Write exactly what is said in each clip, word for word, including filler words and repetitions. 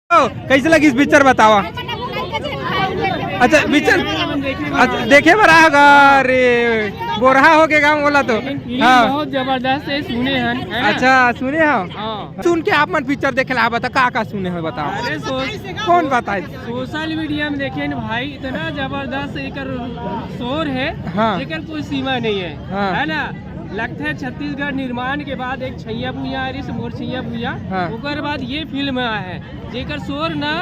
ओ, कैसे लगिस पिक्चर बतावा? अच्छा, पिक्चर अच्छा, देखे बर आए होगा। अरे, बोरहा हो के गाँव बोला तो। लेकिन फिल्म हाँ। बहुत जबरदस्त है, सुने हन, है ना? अच्छा, सुने हो? हाँ। सुन के आप मन पिक्चर देखे ला बता, का का सुने हो बताओ। अरे, सोच कौन बताए? सोशल मीडिया में देखे न भाई, इतना जबरदस्त एकर शोर है, हाँ। जेकर कोई सीमा नहीं है, हाँ। है ना? लगथे छत्तीसगढ़ निर्माण के बाद एक छैया भुइयां आ रही, मोर छैया भुइयां, हाँ। ओकर बाद ये फिल्म आए है, जेकर शोर ना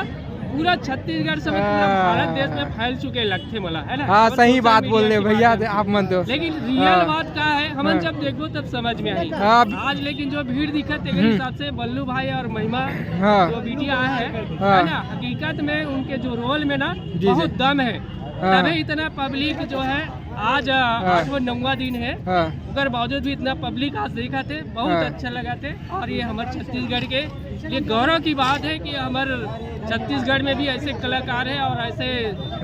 पूरा छत्तीसगढ़ समेत पूरा हाँ। भारत देश में फैल चुके लगथे मोला, है ना? हाँ, और सही सोशल बात मीडिया बोल रहे की भैया, बात है। आप मन तो लेकिन रियल हाँ। बात का है, हमन हाँ। जब देखबो तब समझ में आई। हाँ। आज लेकिन जो भीड़ दिखत है, हम्म। हिसाब से बल्लू भाई और महिमा हाँ। जो बिटिया है, हाँ। है ना, हकीकत में उनके जो रोल में ना जी, बहुत जी। दम है। हाँ। तभी इतना पब्लिक जो है आज हाँ। आठवां नौवां दिन है, हाँ। ओकर बावजूद भी इतना पब्लिक आज देखा थे, बहुत हाँ। अच्छा लगा थे। और ये हमारे छत्तीसगढ़ के लिए गौरव की बात है कि हमारे छत्तीसगढ़ में भी ऐसे कलाकार हैं और ऐसे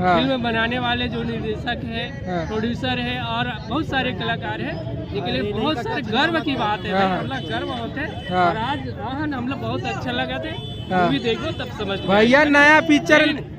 हाँ। फिल्म बनाने वाले जो निर्देशक हैं, हाँ। प्रोड्यूसर हैं और बहुत सारे कलाकार हैं, जिनके लिए बहुत सारे गर्व की बात है हाँ। भाई, हम लोग गर्व होते हैं। हाँ। और आज रहन हम लोग बहुत अच्छा लगा थे। हाँ। मूवी देखो तब समझ में भैया आएगा। नया पिक्चर लेकिन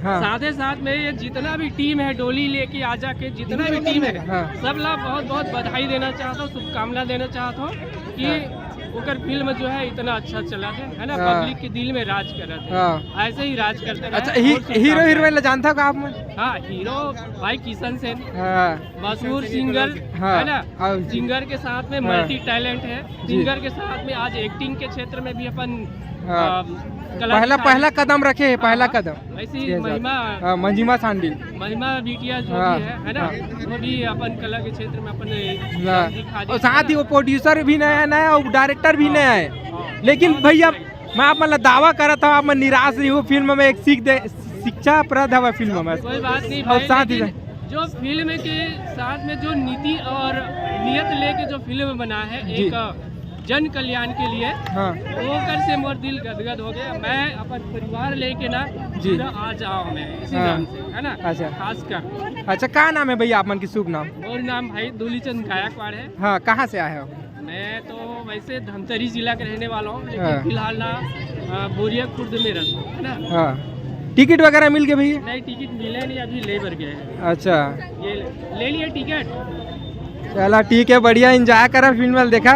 हाँ। साथ ही साथ में ये जितना भी टीम है डोली लेके आ जाके, जितना भी टीम है, हाँ। सब ला बहुत बहुत बधाई देना चाहता हूँ, शुभकामना देना चाहता हूँ कि हाँ। ओकर फिल्म जो है इतना अच्छा चला है, है ना? हाँ। पब्लिक के दिल में राज कर रहे थे। हाँ। ऐसे ही राज करते रहे। अच्छा, ही-, और शुभकामनाएं। हीरो हीरोइन ला जानता का आप मन? हाँ, हीरो भाई किशन सेन, हाँ। मशहूर सिंगर, हाँ। है ना? और सिंगर के साथ में हाँ। मल्टी टैलेंट है। जी। सिंगर के साथ में आज एक्टिंग के क्षेत्र में भी अपन, हाँ। अ, कला पहला, दिखा पहला रहे। कदम रखे है, पहला हाँ, कदम। वैसे ही जी, सर। महिमा हाँ, मंजिमा सांडिल। महिमा बिटिया जो हाँ, भी है, है ना? हाँ। वो भी अपन कला के क्षेत्र में अपन हाँ। दम दिखा और दिया, साथ है ही ना? वो प्रोड्यूसर भी नया, नया और डायरेक्टर भी हाँ। नया है। हाँ। लेकिन बहुत भैया, अच्छा। मैं आप मन ला दावा करत हूँ, आप मन निराश नहीं हो। फिल्म में एक सीख दे, शिक्षाप्रद हवा फिल्म में। कोई बात नहीं और भाई, साथ ही लेकिन जो फिल्म के साथ में जो नीति और नियत लेके जो फिल्म बना है जी। एक जन कल्याण के लिए, हाँ। ओकर से मोर दिल गदगद हो गया। मैं अपन परिवार लेके ना जी। पूरा आ जाओ मैं इसी हाँ। नाम से, है ना? अच्छा। खासकर। अच्छा, का नाम है भैया आप मन की शुभ नाम? मोर नाम भाई दूलीचंद गायकवाड़ है। हाँ, कहाँ से आए हो? मैं तो वैसे धमतरी जिला के रहने वाला हूँ, लेकिन हाँ। फिलहाल ना, अ, बोरिया खुर्द में रहता हूँ, है ना? हाँ। टिकट वगैरह मिल गए भैया? नहीं, टिकट मिले नहीं, अभी ले बर गए हैं। अच्छा। ये ले, ले लिए टिकट। चला ठीक है, बढ़िया, एंजॉय करा, फिल्म वाल देखा।